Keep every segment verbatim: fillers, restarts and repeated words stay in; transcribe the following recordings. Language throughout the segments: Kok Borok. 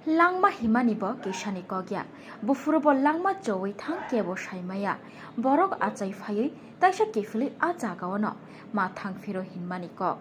Langma himani bo kisani kok ya. Buphuru bo langma chowi thang kebo saimaya. Borok achai phaiwi taisa kiphilwi a jagao no ma thang phiro hinmani kok.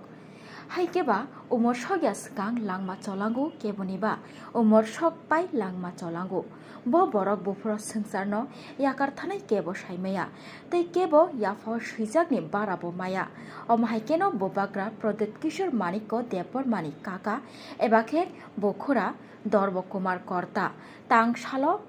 Hai khe ba umor sok ya swkang langma cholango keboni ba umor sok pai langma cholango. Bo borok buphuru swngcharno yakar thanai kebo saimaya. Tei kebo yaphao swijakni bara bo maya. Omo hai kheno bubagra Pradyut Kishore Manikko Debbarmani kaka eba khe bukhura Dorbo Kumar Korta tang salo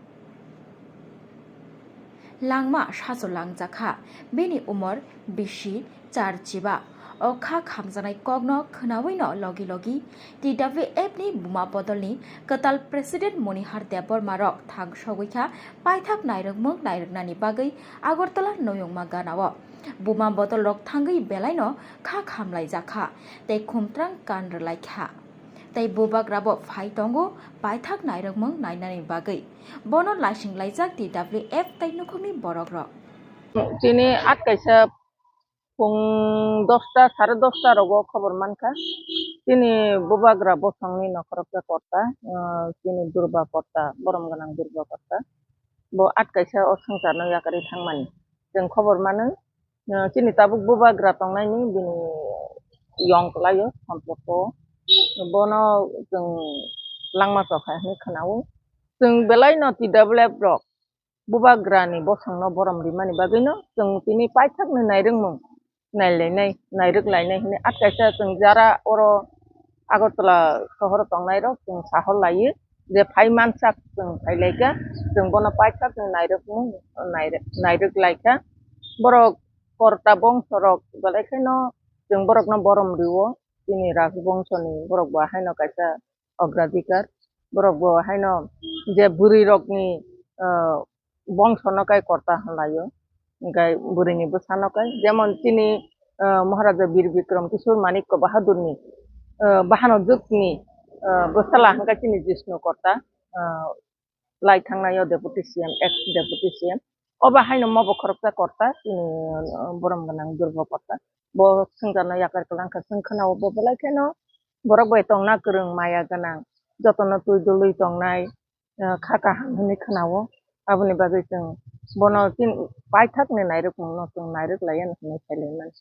langma sacho langjakha. Bini umor bisi char chiba. O kha khamjaknai kokno khwnawino logi logi T W F ni buma bodolni kwtal President Monihar Debbarma rok thang sogwi kha paithak nairwkmung nairwknani bagwi Agartala noyungma ganao. Buma bodol rok thangwi belaino kha khamlaijakha tei khumtrang kan rwlaikha. Tei bubagra bo phai tongo paithak nairwkmung nainani bagwi. Bono laising laijak T W F tei nukhungni borok rok. Chini at kaisa phung dosta, sare dosta rogo khobor mankha. Chini bubagra bosongni nokhorok khe Korta, ah, chini Durba Korta, borom gwnang Durba Korta. Bo at kaisa o swngcharno yakarwi thangmani. Chwng khobor mano, ah, chini tabuk bubagra tongnaini bini yong kwlaio, somporko. Bono chwng langma chokha hinwi khwnao. Chwng belaino T W F rok bubagrani bosongno borom rimani bagwino chwng tini paithakni nairwkmung nailainai, nairwk lainai hinwi at kaisa chwng jara oro Agartala sohoro tongnairok chwng sahor laiwi je phai mansak chwng phai laikha, chwng bono paithakni nairwkmung nairwk, nairwk laikha. Borok Korta bongsorok belai kheno chwng borokno borom rio, chini Rajbongsoni borok bo haino kaisa ogradhikar. Borok bo haino je bwrwi rokni, ah, bongsono kai Korta hwnlaio, hwnkhe bwrwini bwsano kai. Jemon chini, ah, Maharaja Bir Bikram Kishore Manikya Bahadurni, ah, bahano jwkni, ah, bwsala hwnkhe chini Jishnu Korta, ah, lai thangnaio Deputy C M, ex Deputy C M. Obo haino mobo khoroksa Korta, chini, ah, borom gwnang Durba Korta. Bo swngcharno yakar kwlangkha, chwng khwnao bo belai kheno borok bai tongna kwrwng, maya gwnang, jotono twi dului tongnai, ah, kha kaham hinwi khwnao. Aboni bagwi chwng bono chini paithakni nairwkmungno chwng nairwk laiya hinwi sailaimani.